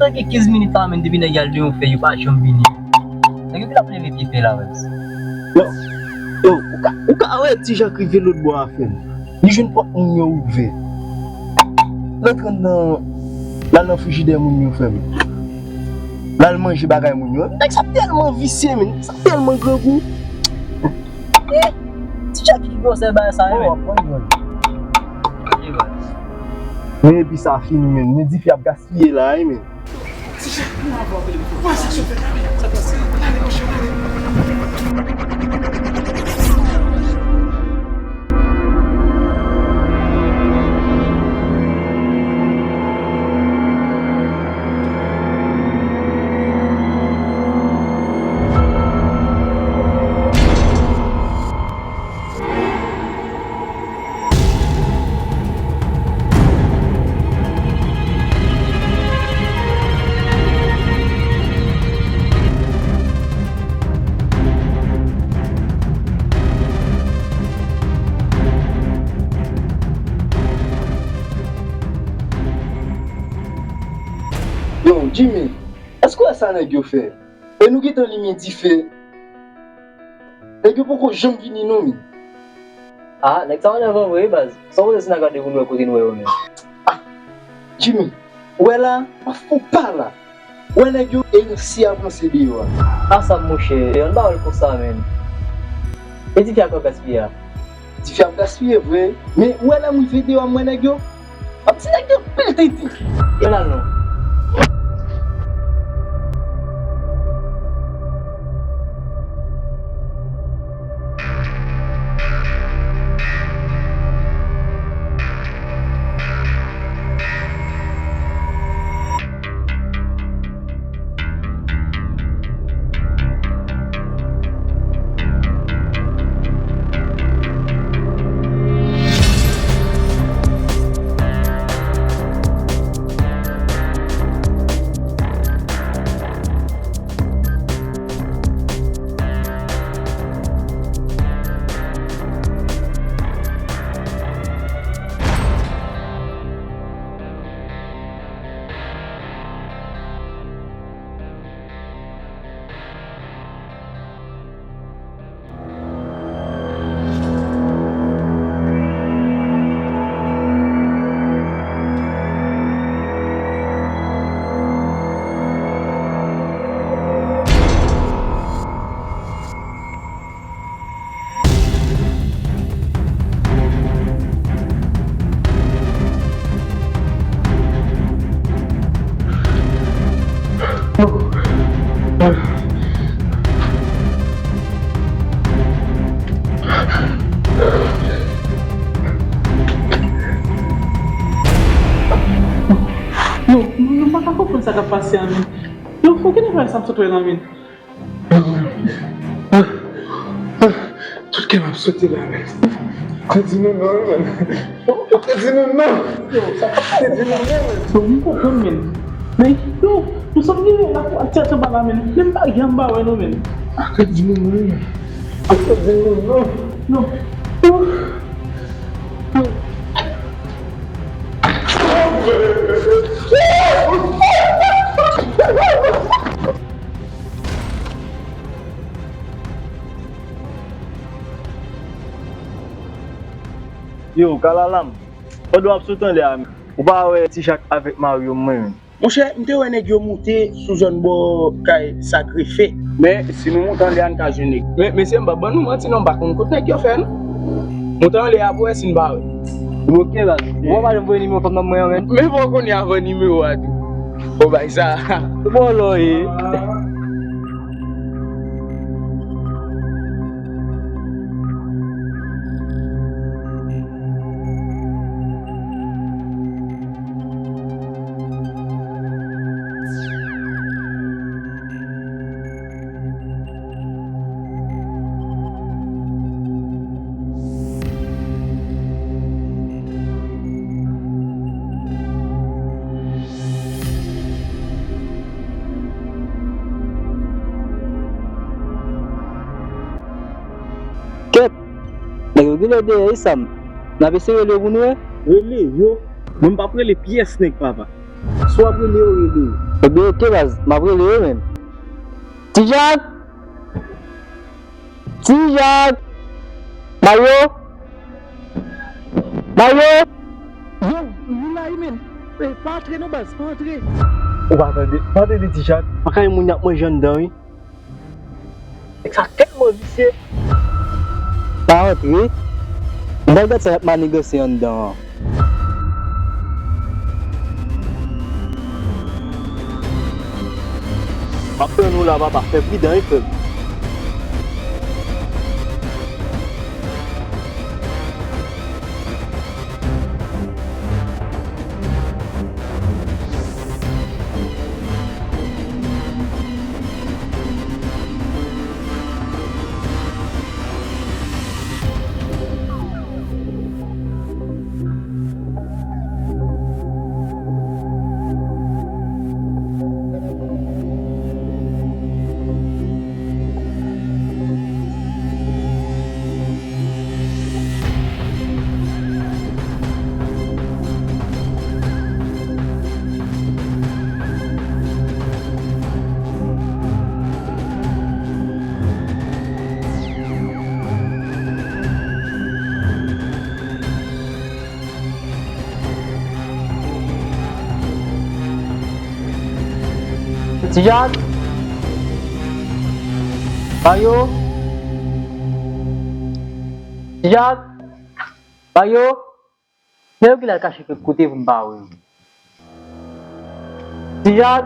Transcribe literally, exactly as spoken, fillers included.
Sa gen kenz minit la menm depi nèg y al deyò fè, yo pa janm vini. Nèg yo genlè ap leve pye fè la, baz. Yo, yo, ou ka, ou ka wè Ti Jak rive lòt bò a, frè m. Li jwenn pòt moun yo ouvè. L antre anndan, l al nan frijidè moun yo, frè m. L al manje bagay moun yo. Nèg sa tèlman visye, men. Sa tèlman grangou. Eh, Ti Jak ki gwosè bagay sa yo, men. Men epi sa fini, men. Men dife ap gaspiye la, wi, men. Yo, Jimmy, èske w wè sa nèg yo fè? E nou gentan limen dife. Nèg yo poko janm vini non, men. Ah, nèg sa yo nèvan vre, wi, baz. Sa w panse si n a gade pou n wè kote n wè yo menm? Ah, Jimmy, ou wè la, pa fou pa la. Ou wè nèg yo e resi ap ranse deyò a. Ah, sa monchè, yo n pa wè l konsa, menm. E dife a k ap gaspiye a? Dife ap gaspiye vre, men ou wè lè m rive deyò a m wè nèg yo. M ap di nèg yo pil tenten. Yo la non. Yo, mwen pa ka konprann sa k ap pase a, men. Yo, fò ki nèg sa m sot wè la, men. Tout kè m ap sote la, men. Te di nou non, men. Te di nou non. Te di nou non, men. Yo, m konprann, men. Men, yo, nou sot rive la pou al tèt anba la, men. Menm bagay m pa wè nou, men. Te di nou non, men. Te di nou non. Non. Yo, Kalalam, pandan w ap sot anlè a, ou pa wè Ti Jak avèk Mario mwen menm? Monchè, m te wè nèg yo moute sou zòn bò kay Sagrefe. Men, si nou moute anlè a, n ka jwenn nèg. Men, mesye, m p ap ban nou manti non, m pa konn kot nèg yo fè non. Moute anlè a pou wè si n pa wè. Oke, baz. Ou pa janm voye nimewo fanm nan mwen an, men. Men fò w konnen avan nimewo a tou. Bon, bay sa. Bon, lò, e. Kèt! Nèg yo genlè dèyè, wi, Sam. N ap eseye rele yo pou n wè. Rele yo? Mwen m p ap rele pyès nèg, papa. Si w ap rele yo, rele yo. Ebyen, oke, baz, m ap rele yo menm. Ti Jak! Ti Jak! Mayo! Mayo! Yo, nou la wi, men. Eh, pa antre non, baz, pa antre. Ou pa tande, pa tande Ti Jak. Pa kay moun y ap manje anndan, wi. Nèg sa tèlman visye. Pa antre. M pral gad sa y ap maniganse anndan an. M ap tann ou la, papa. Fè pridan, wi, frè m. Ti Jak! Mayo! Ti Jak! Mayo! Nèg yo ki l al kache kèk kote pou m pa wè yo. Ti Jak!